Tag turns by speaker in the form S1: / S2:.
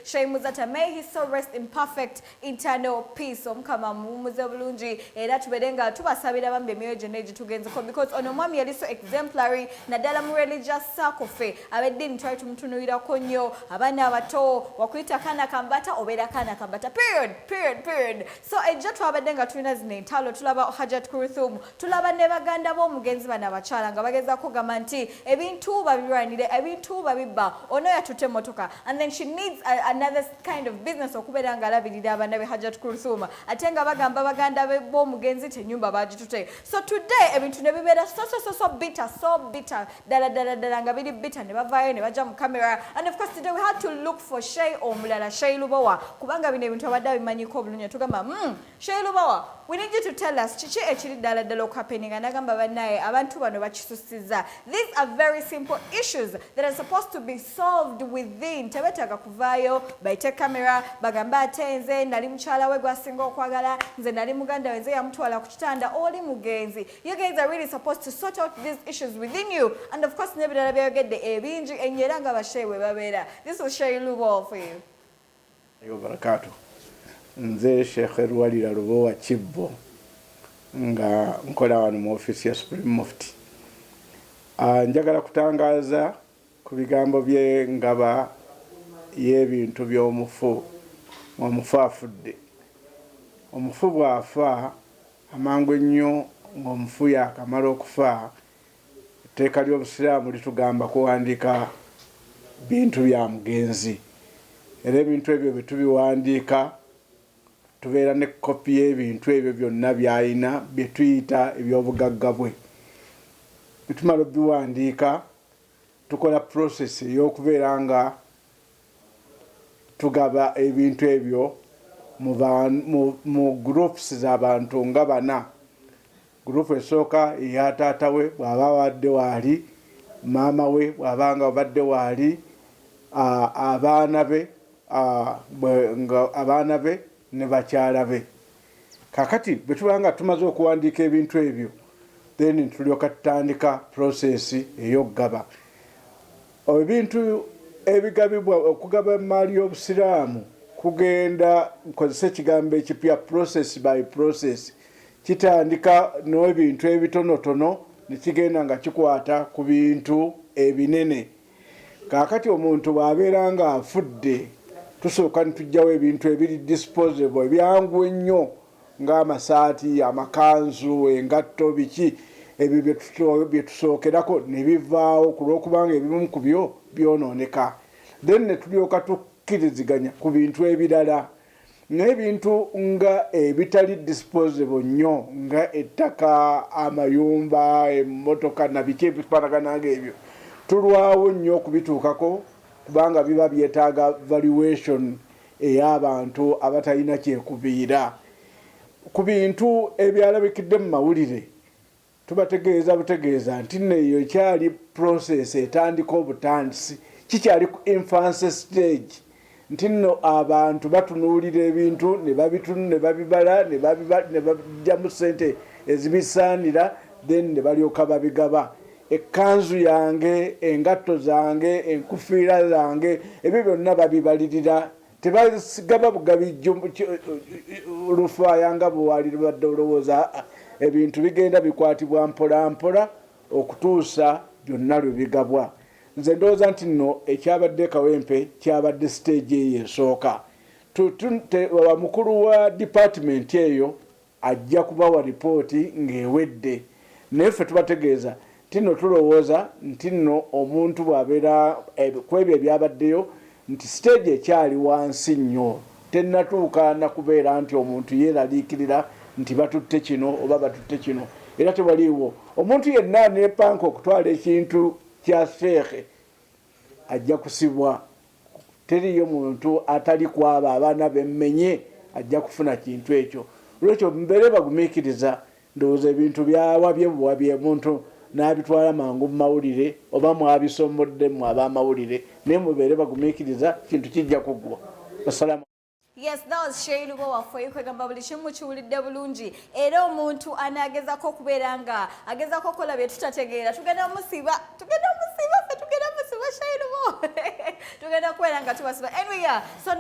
S1: Sheikh Muzata, may his soul rest in perfect eternal peace. Omukama amuwummuze bulungi, era tubeere nga tubasabira bambi emyoyo gyonna egitugenzeko, because ono omwami yali so exemplary, naddala mu religious circle. Ffe ab'eddiini twali tumutunuulirako nnyo. Abaana abato, wakuyita kaana kambata, obeera kaana kambata, period, period, period. So ejjo twabadde nga tulina zino entalo. Tulaba Hajat Kuruthum, tulaba ne baganda b'omugenzi bano abakyala nga bagezaako kugamba nti ebintu babirwanire, ebintu babibba, ono yatutte emmotoka, and then she needs another kind of business okubeera ng'alabirira abaana be Hajat Kuruthum, ate nga bagamba baganda be b'omugenzi nti ennyumba bagitute. So today ebintu ne bibeera so so so so bitter, so bitter, ddala ddala ddala nga biri bitter, ne bavaayo ne bajja mu camera. And of course today we had to look for Sheikh omulala, Sheikh Lubowa, kubanga bino ebintu abadde abimanyiko obulungi. Tugamba, Sheikh Lubowa, we need you to tell us kiki ekiri ddala ddala okuhappeninga." Nagamba, "Bannaye, abantu bano bakisusiza. These are very simple issues that are supposed to be solved within. Tebetaaga kuvaayo bayite camera bagambe ate nze nali mukyala we gwasinga okwagala, nze nali muganda we, nze yamutwala ku kitanda, oli mugenzi. You guys are really supposed to sort out these issues within you." And of course n'ebirala byayogedde ebingi ennyo, era nga basheikh bwe babeera. This was Sheikh Lubowa for you.
S2: Barakatu. Nze Sheikh Luwalira Lubowa Kibbo, nga nkola wano mu ofiisi ya Supreme Mufti. Njagala kutangaza ku bigambo by'engaba y'ebintu by'omufu. Omufu afudde, omufu bw'afa amangu ennyo ng'omufu yakamala okufa, etteeka ly'Obusiraamu litugamba kuwandiika bintu bya mugenzi, era ebintu ebyo bwe tubiwandiika, tubeera ne kopi y'ebintu ebyo byonna by'alina, bye tuyita ebyobugagga bwe. Bwe tumala obiwandiika, tukola process ey'okubeera nga tugaba ebintu ebyo mu groups z'abantu nga bana. Group esooka eya taata we bw'aba abadde waali, maama we bw'aba nga obadde waali, abaana be, nga abaana be ne bakyala be. Kakati bwe tuba nga tumaze okuwandiika ebintu ebyo, then tulyoka tutandika process ey'okugaba ebintu ebigabibwa. Okugaba emaali y'Obusiraamu kugenda, nkozesa ekigambo ekipya, process by process. Kitandika n'ebintu ebitonotono ne kigenda nga kikwata ku bintu ebinene. Kaakati omuntu bw'abeera nga afudde, tusooka netujjawo ebintu ebiri disposable, ebyangu ennyo, ng'amasaati, amakanzu, engatto, biki ebyo bye tusookerako ne bivaawo, ku lw'okubanga ebimu ku byo byonooneka. Then ne tulyoka tukkiriziganya ku bintu ebirala. N'ebintu nga ebitali disposable nnyo, nga ettaka, amayumba, emmotoka na biki ebifaanagana nga ebyo, tulwawo nnyo okubituukako, kubanga biba byetaaga valuation ey'abantu abatalina kyekubiira. Ku bintu ebyalabikidde mu mawulire, tubategeeza butegeeza nti nno eyo ekyali process etandika obutandisi, kikyali ku infancy stage, nti nno abantu batunuulira ebintu ne ne babibala ne bajjamu sente ezibisaanira, then ne balyoka babigaba. Ekkanzu yange, engatto zange, enkufiira zange, ebyo byonna babibalirira, tebasigaba bugabi lufaaya nga bwewali lubadde olowooza. Ebintu bigenda bikwatibwa mpola mpola okutuusa byonna lwe bigabwa. Nze ndowooza nti nno ekyabadde Kawempe kyabadde stage eyo esooka. Mukulu wa department eyo ajja kubawa ripooti ng'ewedde, naye ffe tubategeeza nti nno tulowooza nti nno omuntu bw'abeera ku ebyo ebyabaddeyo, nti stage ekyali wansi nnyo, tennatuuka na kubeera nti omuntu yeeraliikirira nti batutte kino oba batutte kino. Era tewaliiwo omuntu yenna aneepanka okutwala ekintu kya sheekhe ajja kusibwa. Teriyo muntu atali kwabo abaana bemmenye ajja kufuna kintu ekyo. Olwekyo mubeere bagumiikiriza. Ndowooza ebintu byawabye buwabye, omuntu n'abitwala mangu mu mawulire, oba mwabisombodde mmwe ab'amawulire, naye mubeere bagumiikiriza, kintu kijja kuggwa. Wasalaamu.
S1: Yes, that was Sheikh Lubowa for you. Kwegamba buli kimu kiwulidde bulungi, era omuntu anaagezako okubeera nga agezaako okukola bye tutategeera, tugenda musiba, tugenda musiba, ffe tugenda musiba. Sheikh Lubowa. Tugenda kubeera nga tubasiba. Anyway, yeah, so